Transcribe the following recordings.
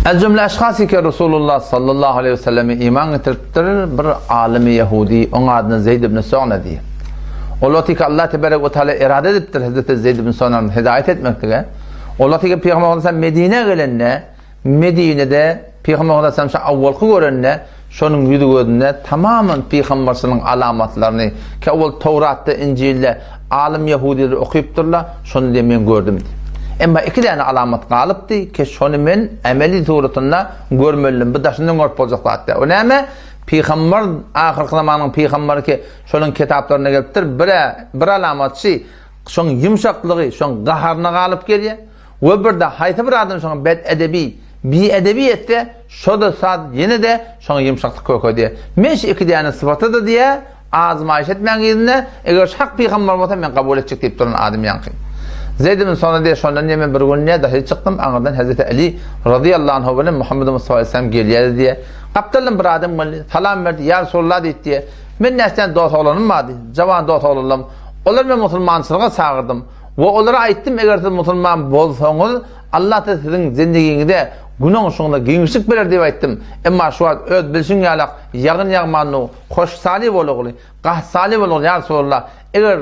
Ez jümle eşhas ki Resulullah sallallahu aleyhi ve selleme iman getiripdir bir alymy Yahudi, oň adyna Zeyd ibn Sogna diýip. Ol wagty ki Allah tebarek we taala irade edipdir Hazreti Zeyd ibn Sognany hidayet etmeklige. Ol wagty ki Peygamber sallallahu Medine gelende Medinede Pygamber aleyhisselam şo awwalky görende, şonuň ýüzi-gözünde tamaman pygamberçiligiň alamatlaryny, ki owal Towratda, Injilde alym ýehudiler okypdyrlar, şony diýe men gördüm diýip. Emma iki däne alamat galypdy, ki şony men emeli suratynda görmelidim, bu daşyndan görüp boljak zat däl. O näme? Pygamber, ahyrky zamanyň pygamberi ki şonuň kitaplarynda gelipdir, bir-ä, bir alamat şi, şoň ýumşaklygy, şoň gaharyna galyp gelýär. We birde haýsy bir adam şoňa bet edebi, biedebi etse, şo-da saz ýene-de şoňa ýumşaklyk kökedýär. Men şu iki däne sypaty-da diýýär, azmaýyş etmäň yzynda, eger şu hak pygamber bolsa men kabul etjek diýip duran adam ýaňky. Zeýd ibn Sona diýýär, şondan diýýär men bir gün diýýär daşary çykdym, aňyrdan Hezreti Eli razyýallahu anhu bilen Muhammed Mustafa aleyhisselam gelýärdi diýýär. Gapdaldan bir adam geldi, salam berdi, ýa Resulullah diýdi diýýär. Men näçe dost oglanym bardy, jawan dost oglanlarym. Olary men musulmançylyga çagyrdym. We olara aýtdym, eger siz musulman bolsaňyz, Allah-da siziň zindigiňize, günäňize giňişlik berer diýip aýtdym. Emma şu wagt öz bilşiň ýalak ýagyn ýagmanu, hoşsaly bolugly, gahsaly bolugly ýa Resulallah, eger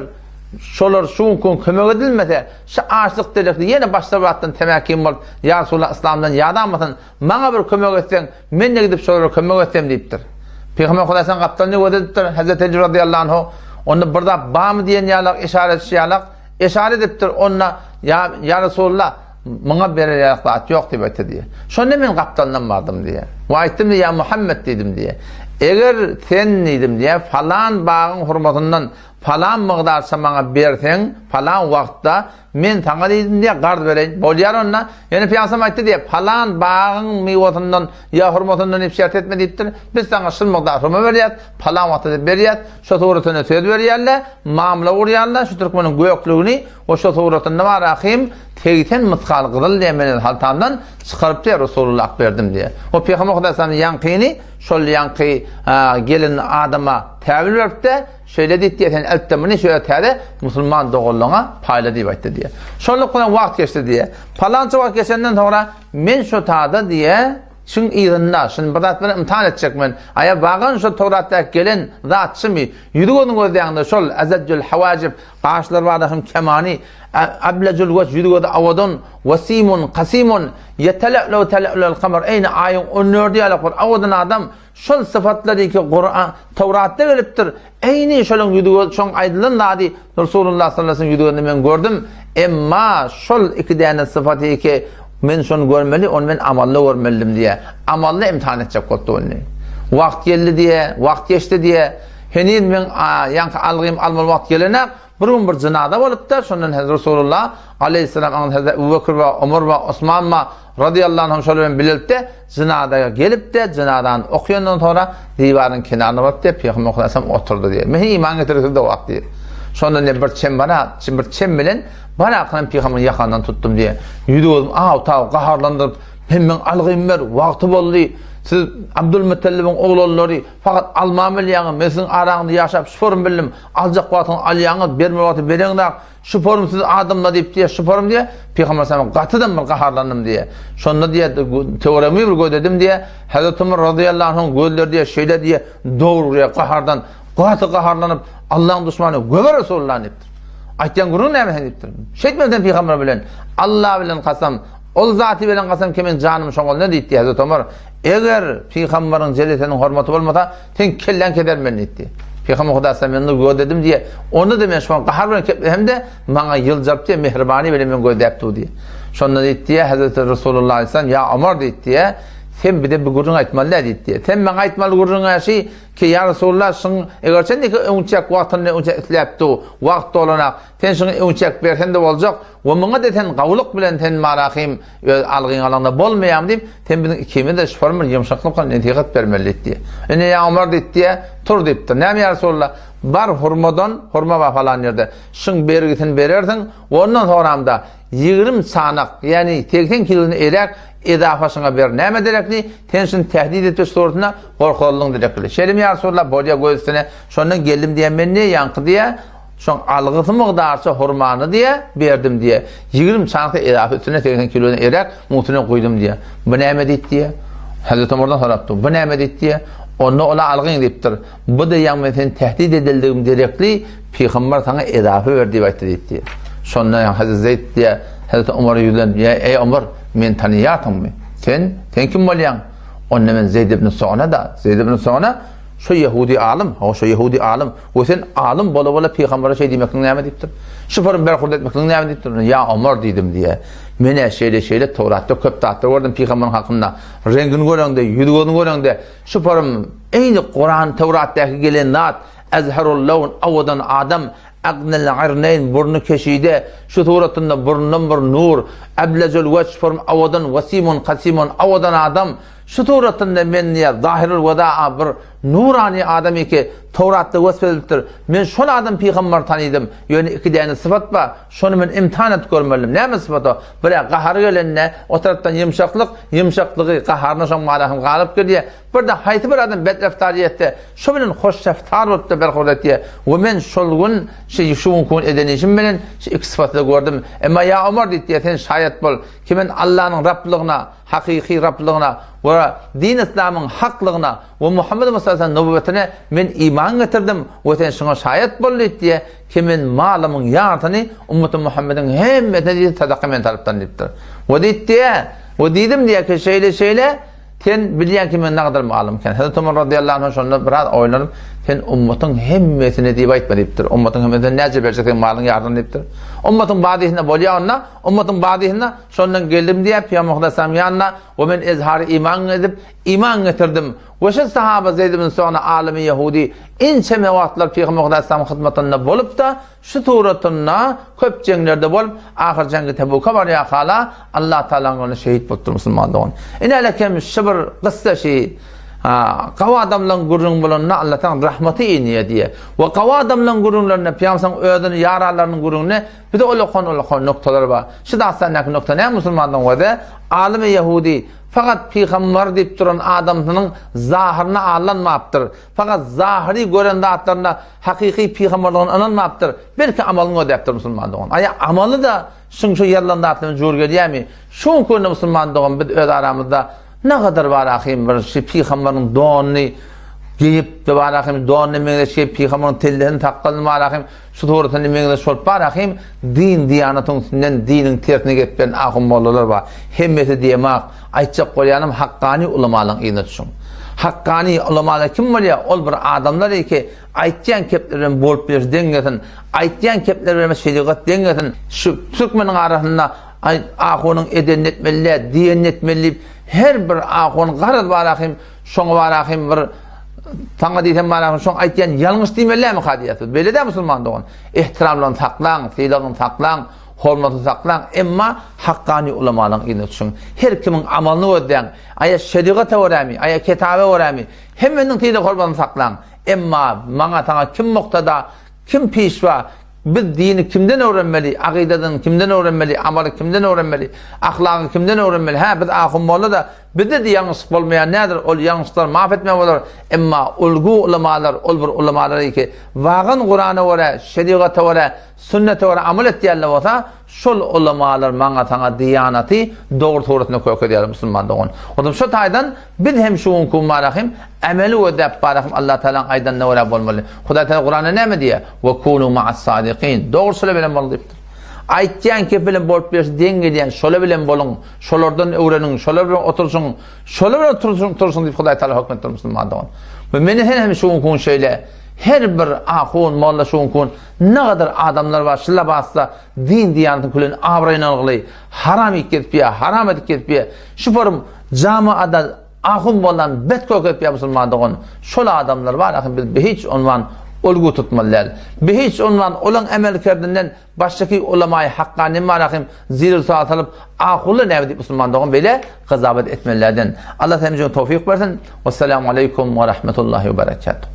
şolar şu günki gün kömek edilmese, şu açlyk derekli ýene başga bir zatdan temäkim bolup, ýa Resulallah yslamdan ýadamasyn, Maňa bir kömek etseň, men-de gidip şolara kömek etsem diýipdir. Pygamber Hudaýdan gapdalyny gözedipdir. Hezreti Eli razyýallahu anhu onda bir zat barmy diýen ýalak işaret etişi ýalak işaret edipdir. Onda ýa ýa Resulullah muňa berer ýalak zat ýok diýip aýtdy diýýär. Şonda men gapdalyndan bardym diýýär. We aýtdym diýýär, ýa Muhammet diýdim diýýär. Eger sen diýdim diýýär, falan bagyň hurmasyndan falan mygdarça maňa berseň, falan wagtda Men saňa diýdim diýýär, garz bereýin. Bolýar onda. Ýöne Pygamberimiz aýtdy diýýär, palan bagyň miwasyndan ýa hurmasyndan diýip şert etme diýipdir. Biz saňa şul mukdar hurma berýäs, palan wagtda diýip berýäs. Şo suratynda söz berýärler, mamla gurýarlar, şu türkmeniň göklügini we şo suratynda bar ahym 80 mysgal gyzyl diýen meni haltamdan çykaryp diýýär, Resulullah berdim diýýär. O Pygamber Hudaý ýaňkyny şol ýaňky gelen adama täwil beripdi. Şeýle diýip diýýär, sen eltde muny şu täze musulman doganlaryňa paýla diýip aýtdy diýýär. Şonluk bilen wagt geçdi diýýär. Palança wagt geçenden soňra men şu tada diýýär, şuň yzynda, şuny bir zat bilen ymtahan etjek men. Aýa bagan şol Towratdaky gelen zat şumy? Ýüzi gözüň gözleýäňde şol Azajjul hawajib, gaşlary barda hem kemany, Ablajul wejh, ýüzi gözi awadan, Wasimun, kasimun, ýetele'lew tele'lel kamar, eýni aýyň on dördi ýalak bir awadan adam, Şol sypatlary ki Kuran, Towratda gelipdir, eýni şolaň ýüzi göz, şoň aýdylan zady Resulullah sallallahu aleyhi ve sellem ýüzi gözünde men gördüm. Emma şol iki däne sypaty ki men şony görmeli, ony men amalda görmelidim diýe. Amalda imtihan etjek bolupdy ony. Wagt geldi diýe, wagt geçdi diýe. Heniz men ýaňky algym almaly wagt gelenak, Bir gün bir jynaza bolupdyr, şondan Hezreti Resulullah aleýhissalam aňyr Hezreti Ebu Bekr we Omar we Osman we radyýallahu anhum şolar bilen bilelikde jynazaga gelipdi, jynazany okaýandan soňra diwaryň kenaryna baryp diýip Pygamber Hudaýam oturdy diýip. Men iman getirdi de wagt diýip. Şondan diýip bir çem bara, bir çem bilen barakyny Pygamberiň ýakandan tutdum diýip. Ýüzi gözüm aw-taw gaharlandyryp, men meň algym ber, wagty boldy. Siz Abdulmutallibiň oglanlary fakat alman bilýäňiz, men siziň araňyzda ýaşap şuporym bildim. Aljak wagtyňyz alýaňyz, bermeli wagty bereňzak, şu forum siz adamlar diýip diýýär, şu forum diýýär. Pygamber sallam gatydan bir gaharlandym diýýär. Şonda diýýär, töweregimi bir gözledim diýýär. Hazreti Umar razyýallahu anhuň gözleri diýýär, şeýle diýýär, dogry gahardan gaty gaharlanyp, Allahyň duşmany göber Resulullah diýipdir. Aýtýan gürrüň näme sen diýipdir. Şeýtme sen pygamber bilen, Allah bilen kasam, ol zaty bilen kasam ki men janym şoň elinde diýipdi Hazreti Umar. Eger pygamberiň jelesiniň hormaty bolmasa, Seň kelläňi keserin men diýdi. Pygamber Hudaý sen meni gözledim diýe. Onda-da men şoňa gahar bilen keplesemde maňa ýyljaryp diýe mehribany bilen men gözläp dur diýe. Şonda diýdi diýe Hazreti Resulullah aleyhisselam ýa Omar diýdi diýe sen bize bir gürrüň aýtmaly däl diýdi diýe. Sen maňa aýtmaly gürrüňe şi ki ýa Resulullah şyň eger sen diýe öňçäk wagtynda öňçä isläp dur wagt dolanak sen şyň öňçäk bersen-de boljak we muňa-da sen gawulyk bilen sen marahym Öz algyň alaňda bolmaýarmy diýip, sen biziň ikimize şu bir ýumşaklyk bilen nesihat bermeli diýdi. Ine ýa Omar diýdi, tur diýipdir. Näme ýa Resulullah? Bar hurmadan, hurma bar falan ýerde. Şuň bergisini berersiň, ondan soňram-da 20 çanak, ýagny 80 kilony erek edafa şuňa ber. Näme derekli? Sen şuny tehdit etmiş suratynda gorkuzanlygyň derekli. Şeýlemi ýa Resulullah? Bolýar göz üstüne. Şondan geldim diýen men ne ýaňky diýä. Şoň algysy mugdarça hurmany diýe, berdim diýe. 20 çaňsy edafi üstüne 80 kilodan eräk muň üstüne guýdum diýe. Bu näme diýip diýe. Hazreti Omardan sorapdy. Bu näme diýip diýe. Onda ola algyň diýipdir. Bu diýen men seni tehdit edildigim derekli pygamber saňa edafi ber diýip aýtdy diýip diýe. Şonda ýa Hazreti Zeyd diýe, Hazreti Omara ýüzlenip diýe, eý Omar, men tanyýarsyňmy? Sen, sen kim bolýaň? Onda men Zeyd ibn Sona da, Zeyd ibn Sona şu ýehudi alym, ha şu ýehudi alym. We sen alym bola-bola pygambere şeý diýmekligiň näme diýipdir? Şu form berhurd etmekligiň näme diýipdir? Ýa Omar diýdim diýe. Men-ä şeýle-şeýle Towratda köp zatlar gördüm pygamberiň hakynda. Reňgini göreňde, ýüz-gözüni göreňde, şu form eýni Kuran, Towratdaky gelen zat, Azharul lawn, owadan adam, Agnel irneýn, burny keşide, şu suratynda burnundan bir nur, Ablejul wejh, form owadan, Wasimun kasimun, owadan adam, Şu suratynda men diýýär, Zahirul wedaa bir nurany adam eke, Towratda wesp edilipdir. Men şol adam pygambary tanydym. Ýöne iki däne sypat bar. Şony men imtihan edip görmelidim. Näme sypat o? Bir-ä gahary gelende, o tarapdan ýumşaklyk, ýumşaklygy, gaharyna şoň malahym galyp gelýär. Bir-de haýsy bir adam bet reftar etse, şo bilen hoş reftar bolup-da berhurd etýär. We men şol gün, şu şu günki gün eden işim bilen şu iki sypaty-da gördüm. Emma ýa Omar diýdi, diýýär, sen şaýat bol ki men Allanyň Rablygyna, hakyky Rablygyna we din yslamyň haklygyna we Muhammed Mustafa nübüwwetine men iman getirdim we sen şuňa şaýat bol diýip diýe ki men malymyň ýarsyny ummaty Muhammediň hemmesine diýip sadaka men tarapdan diýipdir. We diýip diýe we diýdim diýe ki şeýle şeýle sen bilýän ki men nagadar malym eken. Hazreti Omar radiyallahu anh şonda biraz oýlanyp sen ummatyň hemmesine diýip aýtma diýipdir. Ummatyň hemmesine näçe berjek sen malyň ýarsyny diýipdir. Ummatyň badysyna bolýa onda ummatyň badysyna Şondan geldim diýýär Pygamber Hudaýsalam ýanyna we men ezhary iman edip, iman getirdim. We şu sahaba Zeýd ibn Sona alymy ýehudi ençeme wagtlar Pygamber Hudaýsalamyň hyzmatynda bolup-da, şu suratynda köp jeňlerde bolup, ahyr jeňgi Tebuka barýar hala Allah Tagalaň ýolunda şehit bolupdyr musulman dogan. Ine alekem şu bir gyssa şi gawy adamlaryň gürrüňi bolanda Allah Tagalaň rahmaty inýär diýýär. We gawy adamlaryň gürrüňlerinde Pygamber özüni ýaranlarynyň gürrüňinde Bize ulakan-ulakan noktalar bar. Şu dastandaky nokta näme musulmanlaryň gözi? Alymy ýehudi fakat pygambar diýip duran adamsynyň zahyryna aldanmapdyr. Fakat zahyry gören zatlaryna hakyky pygambarlygyna ynanmapdyr. Belki amalyny gözläpdir musulman dogan. Aýa amaly-da şuň şu ýazylan zatlar bilen jür gelýärmi? Şu günki günde musulman dogan biz öz aramyzda Nagadar bar ahym bir şi pygambaryň donuny geýip de bar ahym donuny meňzeş geýip pygambaryň tellesini sakgalyny bar ahym şu suratyny meňzeş bolup bar ahym din diýanatyň üstünden diniň tersine gepleýän ahun mollalar bar hemmesi diýemak aýtjak bolýanym hakkani ulamalaryň yzyna düşüň hakkani ulamalar kim bolýar ol bir adamlar ki aýtýan kepleri bilen bolup biler deň gelsin aýtýan kepleri bilen şerigat deň gelsin şu türkmeniň arasynda Aý, ahunyň edenini etmeli-dä, diýenini etmeli diýip, her bir ahun garaz barahym, şoňa barahym bir saňa diýsem barahym, şoň aýtýan ýalňyş diýmelilämika diýýärsiz. Beýle-dä musulman dogan. Ehtiramlygyny saklaň, sylagyny saklaň, hormatyny saklaň, emma hakkany ulamalaryň yzyna düşüň. Her kimiň amalyny gözläň. Aýa şerigata görämi, aýa kitaba görämi, hemmesiniň sylag-hormatyny saklaň. Emma maňa saňa kim muktada, kim pişwa, Biz dini kimden öwrenmeli, agydadyny kimden öwrenmeli, amaly kimden öwrenmeli, ahlagy kimden öwrenmeli? Hä, biz ahun molla-da, bizde-de ýalňyşlyk bolmaýan nädir, ol ýalňyşlary maaf etme bolar, emma ulgy ulamalar, ol bir ulamalar ki, wagan Kurana görä, şerigata görä, sünnete görä amal etýänler bolsa, şol ulamalar maňa saňa diýanaty dogry suratynda kökezýärler musulman dogan. Olam şo taýdan Biz hem şu günki gün barahym emeli gözläp barahym Allah Tagalaň aýdanyna görä bolmaly. Hudaý Tagala Kuranda näme diýýär? Ve kunu ma'as sadikin. Dogruçylar bilen boluň diýipdir. Aýtýan kep bilen bolup bilersi deň gelýän şolar bilen boluň, şolardan öwreniň, şolar bilen oturyşyň, şolar bilen oturyşyň, turşuň diýip Hudaý Tagala hökm etdir musulman dogan. We meni sen hem şu günki gün şeýle her bir ahun, molla şu günki gün ne gadar adamlar bar şu labasda din diýanatyň külen abraýyny algyly, haram iýip gezip ýa, haram edip gezip ýa. Şu forum Jamaada ahun bolan bet kök etýän musulman dogan şol adamlar bar ahyn biz bihiç onwan olgu tutmaly däl. Bihiç onwan olaň emel kerdinden başdaky ulamaýy hakgany bar ahyn ziril sual salyp ahunlar näme diýip musulman dogan beýle gyzabat etmelilerden. Allah hemmämize towfyk bersin. Wessalamu aleýkum we rahmetullahi we berekatuh.